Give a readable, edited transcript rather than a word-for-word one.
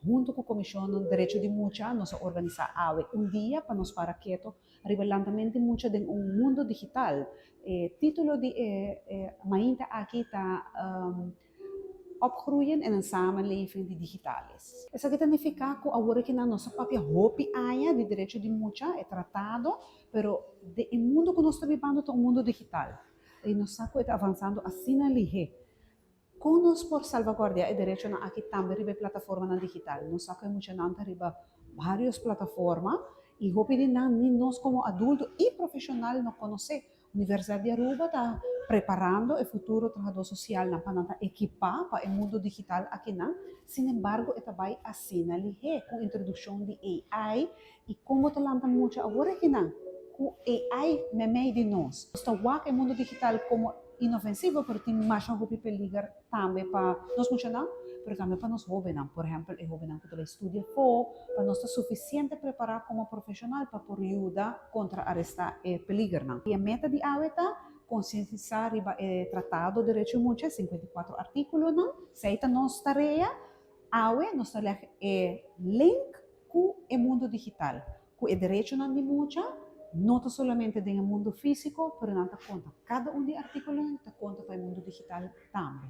Hunto cu Comision Derecho di Mucha, nos a organisa awe un dia pa nos para keto riba lantamento di mucha den un mundo digital. E titulo di e mainta aki ta "Opgroeien in een samenleving die digitaal is". Esaki ta nifica cu awor cu nos a papia hopi aña di derecho di mucha, e tratado, pero e mundo cu nos ta bibando ta un mundo digital. Y nos sa cu ta avansando asina lihe. Con nos por salvaguardia e derecho aki tambe riba plataforma digital? Nos sa cu muchanan ta riba varios plataforma y hopi di nan ni nos como adulto y profesional no conoce. Universidad di Aruba ta preparando e futuro trahador social nan pa nan ta equipa pa e mundo digital aki nan. Sin embargo, e ta bay asina lihe cu introduccion di AI y con ta lanta mucha awor aki nan cu AI memey di nos. Ta wak e mundo digital como inofensivo, pero tin mas hopi peliger tambe pa nos muchanan, pero tambe pa nos hobennan. Por ehempel, e hobennan cu ta studia afo, pa nos ta suficiente prepara como profesional pa por yuda contraresta e peligernan. Y e meta di awe ta concientisa riba e tratado derecho mucha, 54 articulonan. Esey ta nos tarea. Awe nos ta e link cu e mundo digital, cu e derechonan di mucha, no ta solamente den mundo fisico, pero nan ta conta. Cada un di e articulonan ta conta pa e mundo digital tambe.